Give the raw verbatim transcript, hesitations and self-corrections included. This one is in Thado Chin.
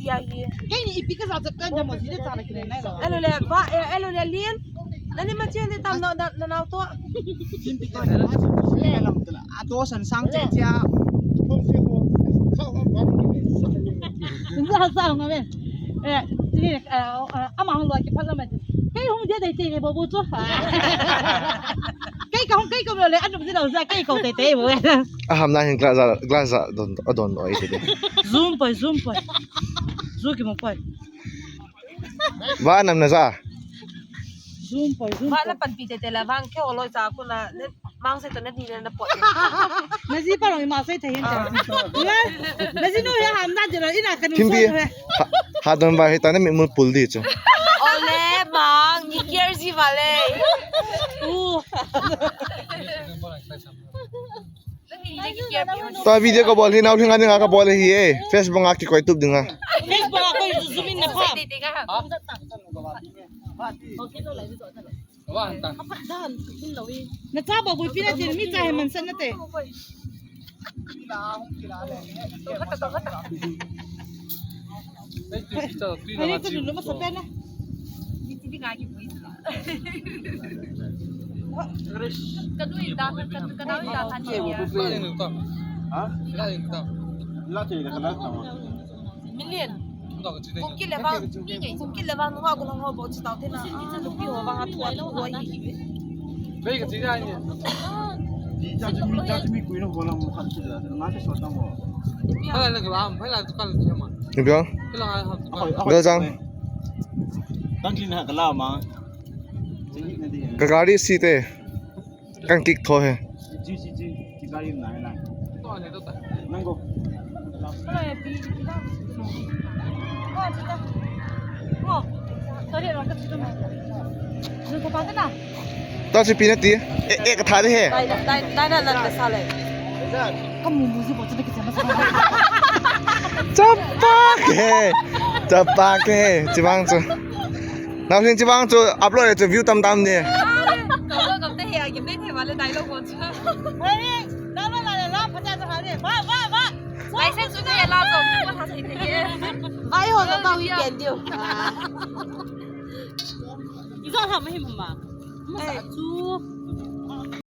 Iya, iya. Kei ni ipi ka sa chat kan jamo si de sa la kile nai lo. Elo le, ba, eh, elo le, Lin. Nani ma chen de tam na, na, na, na to. Jin pi ka. A to san sang che cha. Sa sa nga me. Eh, ni, eh, eh, ama hung lo ki pha la ma. Kei hung de de te le bo bo chu. Kei ka hung kei ka lo le, anu ji lo sa kei ka te te bo. A ham na hin glass ja, glass ja don, a don oi te. Zoom poi, zoom poi. Zoom ki mo poi. Va nam na ja. Zoom poi, zoom. Va la poi. Pan pi te te la vang ke oloi ja ku na, ne, mang se to ne ni ne na poi. Na ji pa lo ma se te hin te. Ah. Na, na ji nu he ham na ji lo ina ka nu. Thim pi. So he. Ha, ha don va he ta ne mi mun pul di chu. Ole mang, ni kier ji va le. U. Ta video ka bol hi, nau hinga dinga ka bol hi, eh. Facebook a ki koi tup dinga. Facebook a koi zoom in na pha. Na cha ba bui pi na tin, mi cha he man san na te. Ani ka lulu masa pen na. Ka dui da, ka, ka, ka dui da, ka ni ya. Ha? Million. Kum kile vang, kum kile vang, nunga ko long ho bo chi tau te na. Lupi ho vang a thu a thu ho hi. Bei ka chi da ni. Ji cha chu mi, cha chu mi kui no ho lang mo khan chi da. Nga te so ta mo. Phala na ka lam, phala tu kan chi ma. Ni bia. Phala ha. Akoi, akoi. Bia jang. Tang chin ha ka la ma. Ka gari si te. Kan kick tho he. Ji, ji, ji. Ji gari na he na. Nang go. Ta si pi na ti. Eh, eh, ka tha de he. Dai, dai, dai na lan ka sa le. Ka mu mu ji bo chu de ki sa ma sa. Chapa ke. Chapa ke. Chi bang chu. Nau hin chi bang chu upload le chu view tam tam ni. Ka lo kam te he a gim te the ma le dai lo ko chu. Hey, na lo la la la pha cha cha ha ni. Ba, ba, ba. License chu the la zo, ko ha thei the. Vai ho lo ba wi ken diu. I zo ha ma hi ma. Ma sa chu.